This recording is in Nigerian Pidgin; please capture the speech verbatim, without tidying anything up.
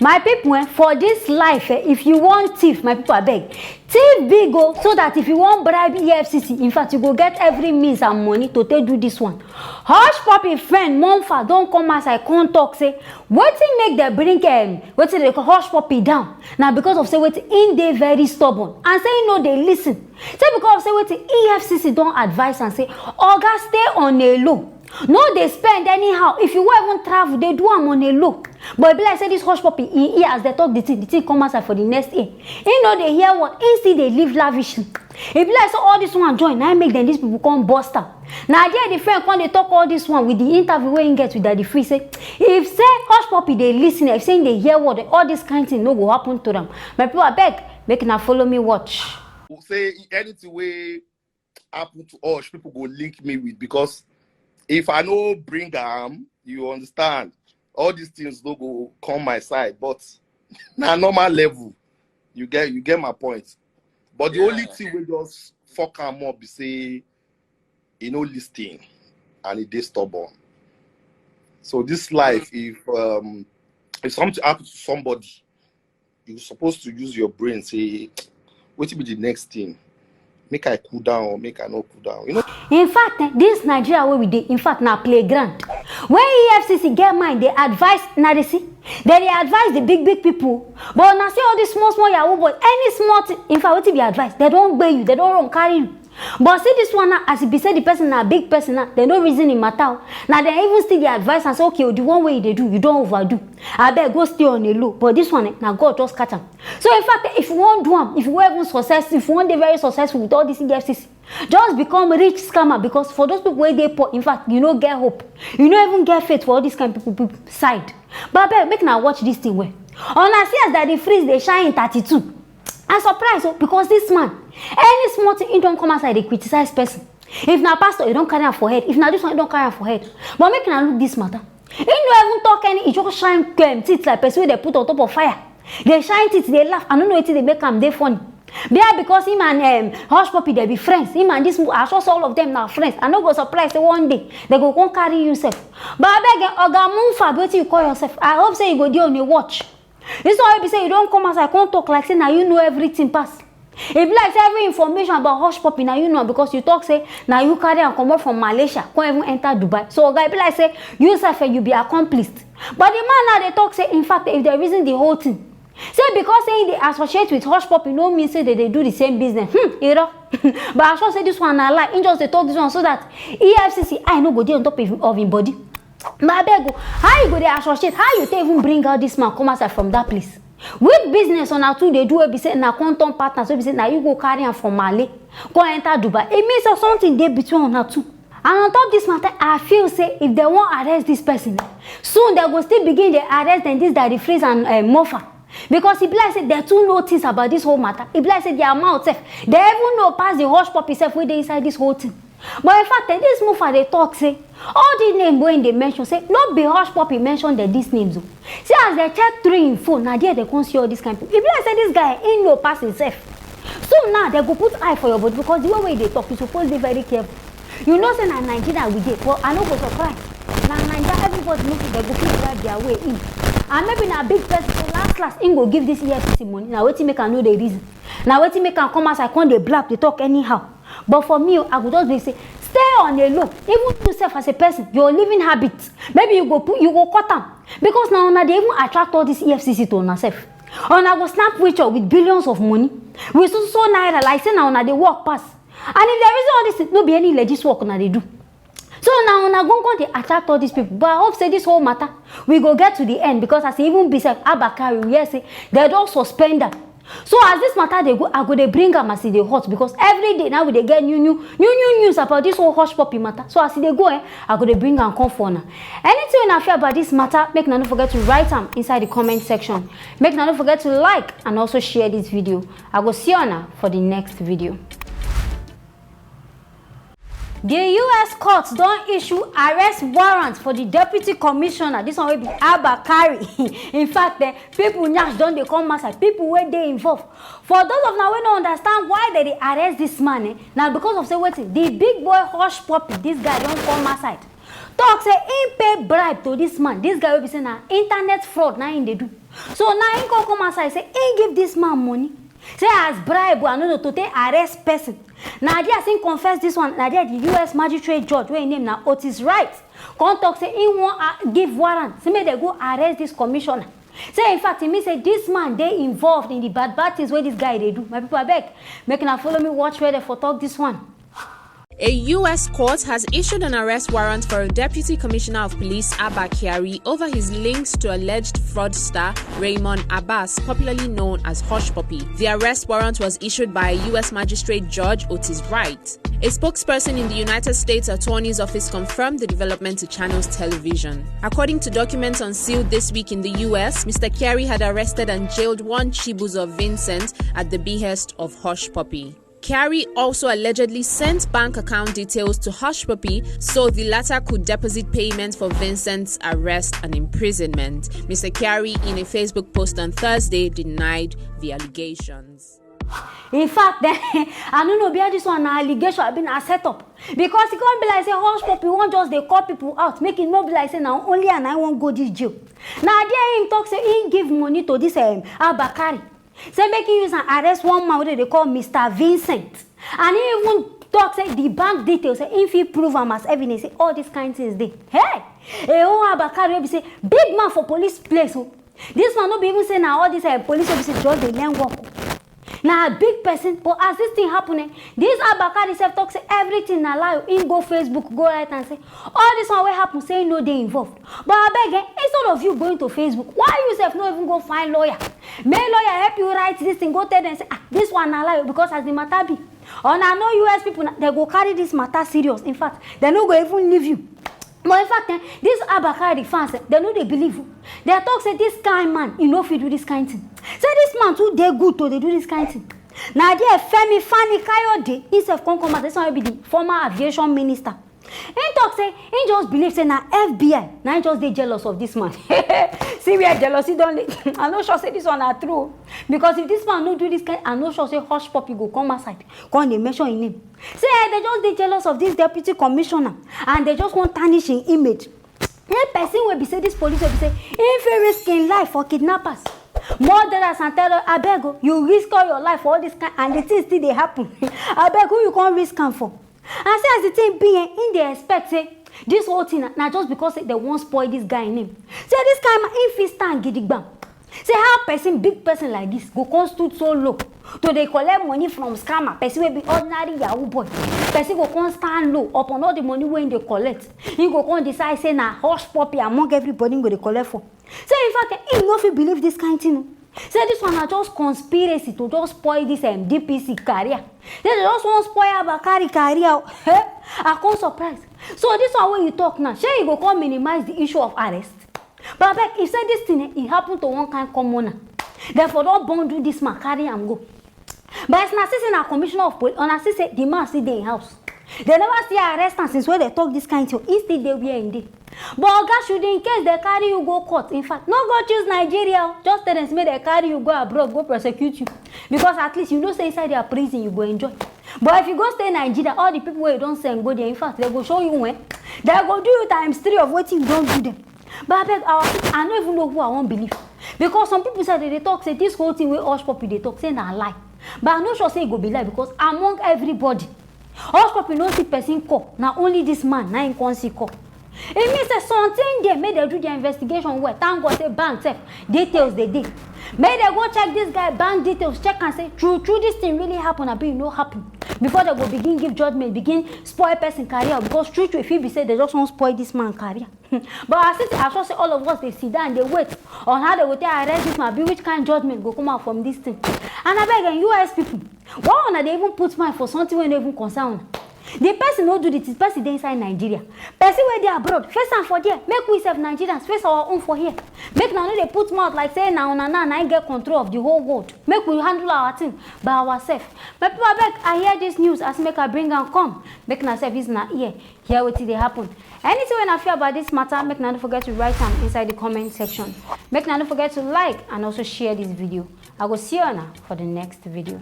My people, eh, for this life, eh, if you want thief, my people, abeg, thief big o, so that if you wan bribe E F C C, in fact, you go get every means and money to take do this one. Hush Puppy friend Monfa don come outside come talk say wetin make dem bring, um, wetin dem call Hush Puppy down na because of say wetin, im dey very stubborn and say im no dey listen. Say because of say wetin, E F C C don advise am say, "Oga, stay on a low. No dey spend anyhow. If you wan even travel, dey do am on a low." But e be like say this Hush Puppy, e ear as dem talk the thing, the thing come outside for the next ear. Im no dey hear word, im still dey live lavishly. E be like say all this one join, na im make dem, these people come burst am. Na there the friend come dey talk all this one with the interview wey im get with Daddy Free, say if say Hush Puppy dey listen, if say im dey hear word, all this kind thing no go happen to am. My people, abeg, make una follow me watch. Say anything wey happen to Hush, people go link me with, because if I no bring am, you understand, all these things no go come my side. But na normal level, you get, you get my point. But the only thing wey just fuck am up be say e no listen and e dey stubborn. So this life, if, um, if something happen to somebody, you suppose to use your brain, say, "Wetin be the next thing? Make I cool down or make I no cool down?" You know? In fact, eh, this Nigeria wey we dey, in fact, na playground. When E F C C get mind, dey advise, na dey see, dem dey advise the big big people. But una see all these small small yahoo boys, any small thing, in fact, wetin be advice? Dem don gbe you, dem don run carry you. But see this one now, as e be say the person na big person now, dem no reason im matter o. Na dem even still dey advise am say, "Okay o, the one wey you dey do, you don overdo. Abeg, go stay on a low." But this one, eh, na God just catch am. So in fact, eh, if you wan do am, if you wan even success, if you wan dey very successful with all this E F C C, just become rich scammer, because for those people wey dey poor, in fact, you no get hope. You no even get faith for all this kind people, people side. But abeg, make una watch this thing well. Una see as Daddy Freeze dey shine im thirty-two. I surprise o, because this man, any small thing, he don come outside dey criticize person. If na pastor, he don carry am for head. If na this one, he don carry am for head. But make una look this matter. He no even talk any, he just shine, um, teeth like person wey dem put on top of fire. Dey shine teeth, dey laugh. I no know wetin dey make am dey funny. Bia because him and, um, Hush Puppy, dem be friends. Him and this, I sure say all of them na friends. I no go surprise say one day dem go come carry you sef. But abeg, eh, Oga Monfa, wetin you call yourself? I hope say you go dey on a watch. This one wey be say you don come outside come talk like say na you know everything pass. E be like say every information about Hush Puppy na you know am, because you talk say na you carry am comot from Malaysia come even enter Dubai. So, oga, e be like say you sef, eh, you be accomplice. But the man now dey talk say, in fact, if dem reason the whole thing, say because say he dey associate with Hush Puppy no mean say dem dey do the same business. Hmm, iro. But I sure say this one na lie. He just dey talk this one so that E F C C eye no go dey on top of, of him body. But abeg o, how you go dey associate? How you take even bring out this man come outside from that place? Which business una two dey do wey be say na come turn partners, wey be say na you go carry am from Male, come enter Dubai? E mean say something dey between una two. And on top this matter, I feel say if dem wan arrest this person, eh, soon dem go still begin dey arrest dem, this Daddy Freeze and, eh, Mofa. Because e be like say dem too know things about this whole matter. E be like say their mouth sef, dem even know pass the Hush Puppy sef wey dey inside this whole thing. But in fact, eh, this Mofa dey talk say all the name wey im dey mention, say no be Hush Puppy mention dem these names o. See as dem check through im phone, na there dem come see all this kind people. E be like say this guy, he know pass himself. So now dem go put eye for your body, because the way wey you dey talk, you suppose dey very careful. You know say na Nigeria we dey, but I no go surprise. Na Naija, everybody know say dem go fit bribe their way in. And maybe na big person, so last last, im go give this E F C C money. Na wetin make am no dey reason. Na wetin make am come outside, come dey blab, dey talk anyhow. But for me o, I go just dey say, stay on a low. Even you sef as a person, your living habit, maybe you go put, you go cut am. Because na una dey even attract all this E F C C to una sef. Una go snap picture with billions of money, with so so naira, like say na una dey work pass. And if dem reason all this thing, no be any legit work una dey do. So na una go come dey attract all these people. But I hope say this whole matter, we go get to the end, because as e even be sef, Abba Kyari, we hear say dem don suspend am. So as this matter dey go, I go dey bring am as e dey hot, because every day now we dey get new new new new news about this whole Hush Puppy matter. So as e dey go, eh, I go dey bring am come for una. Anything una feel about this matter, make una no forget to write am inside the comment section. Make una no forget to like and also share this video. I go see una for the next video. The U S court don issue arrest warrant for the deputy commissioner, this one wey be Abba Kyari. In fact, eh, people nyash don dey come outside, people wey dey involved. For those of una wey no understand why dem dey arrest this man, eh, na because of say wetin, the big boy Hush Puppy, this guy don come outside talk say im pay bribe to this man, this guy wey be say na internet fraud na im dey do. So now im come come outside say im give this man money, say as bribe, I no know, to take arrest person. Na there as im confess this one, na there the U S magistrate judge wey im name na Otis Wright come talk say im wan uh, give warrant say make dem go arrest this commissioner. Say in fact e mean say this man dey involved in the bad bad things wey this guy dey do. My people, abeg, make una follow me watch where dem for talk this one. A U S court has issued an arrest warrant for a deputy commissioner of police, Abba Kyari, over his links to alleged fraudster Raymond Abbas, popularly known as Hush Puppy. The arrest warrant was issued by a U S magistrate judge, Otis Wright. A spokesperson in the United States Attorney's Office confirmed the development to Channels Television. According to documents unsealed this week in the U S, Mister Kyari had arrested and jailed one Chibuzo Vincent at the behest of Hush Puppy. Kyari also allegedly sent bank account details to Hush Puppy so the latter could deposit payment for Vincent's arrest and imprisonment. Mister Kyari, in a Facebook post on Thursday, denied the allegations. In fact, eh, I no know whether this one na allegation abi na set up, because e come be like say Hush Puppy wan just dey call people out, make e no be like say na only am na im wan go this jail. Na there im talk say im give money to this um, Abakari, say make im use am arrest one man wey dem dey call Mister Vincent, and im even talk say the bank details say im fit prove am as evidence say all these kind things dey. Hey, a whole Abakari wey be say big man for police place o. This one no be even say na all this uh, police officers just dey learn work o. Na big person, but as this thing happen, eh, this Abakari sef talk say everything na lie o. Im go Facebook go write am say all this one wey happen say im no dey involved. But abeg, eh, instead of you going to Facebook, why you sef no even go find lawyer? Make lawyer help you write this thing, go tell dem say ah, this one na lie o, because as the matter be, una know U S people na, dem go carry this matter serious. In fact, dem no go even leave you. But in fact, eh, this Abakari fans, eh, dem no dey believe o. Dem talk say this kind man, e no fit do this kind thing. Say this man too dey good to dey do this kind thing. Na there Femi Fani Kayode himself come come out, this one wey be the former aviation minister. Im talk say im just believe say na F B I na im just dey jealous of this man. See where jealousy don lead. I no sure say this one na true o. Because if this man no do this kind, I no sure say Hush Puppy go come outside come dey mention im name. Say eh, dem just dey jealous of this deputy commissioner and dem just wan tarnish im image. Say person wey be say this police wey be say im fit risk im life for kidnappers, murderers and terror, abeg o, you risk all your life for all this kind and the thing still dey happen. Abeg, who you come risk am for? And say as the thing be, eh, im dey expect say this whole thing na, na just because say dem wan spoil this guy name. Say this kind man, im fit stand gidigbam. Say how person, big person like this, go come stood so low to dey collect money from scammer, person wey be ordinary yahoo boy. Person go come stand low upon all the money wey im dey collect. Im go come decide say na Hush Puppy among everybody im go dey collect for. Say in fact, eh, im no fit believe this kind thing o. Say this one na just conspiracy to just spoil this um, D P C career. Say dem just wan spoil Abakari career o. Eh, I come surprise. So this one wey you talk now, shey you go come minimize the issue of arrest? But abeg, if say this thing, eh, e happen to one kind commoner, dem for don bundle this man, carry am go. But as una see say na commissioner of police, una see say the man still dey im house. Dem never still arrest am since wey dem talk this kind thing. He still dey where im dey. But oga, should in case dem carry you go court, in fact, no go choose Nigeria o. Just tell dem say make dem carry you go abroad, go prosecute you. Because at least you know say inside their prison you go enjoy. But if you go stay Nigeria, all the people wey you don send go there, in fact, dem go show you when. Dem go do you times three of wetin you don do dem. But abeg, our people, I no even know who I wan believe. Because some people sef dey dey talk say this whole thing wey Hush Puppy dey talk say na lie. But I no sure say e go be lie, because among everybody, Hush Puppy no see person call, na only this man na im come see call. E mean say something dey, make dem do their investigation well. Thank God say bank sef, details dey dey. Make dem go check this guy bank details, check am say true true this thing really happen abi e no happen, before dem go begin give judgement, begin spoil person career. Because true true, e fit be say dem just wan spoil this man career. But I still, I sure say all of us dey sit down dey wait on how dem go take arrest this man, abi which kind judgement go come out from this thing. And abeg, eh, U S people, why una dey even put mind for something wey no even concern una? The person no do the thing, person dey inside Nigeria. Person wey dey abroad, face am for there. Make we sef Nigerians face our own for here. Make una no dey put mouth like say na una now na im get control of the whole world. Make we handle our thing by ourselves. My people, abeg, I hear this news as make I bring am come. Make una sef use una ear hear wetin dey happen. Anything wey una feel about this matter, make una no forget to write am inside the comment section. Make una no forget to like and also share this video. I go see una for the next video.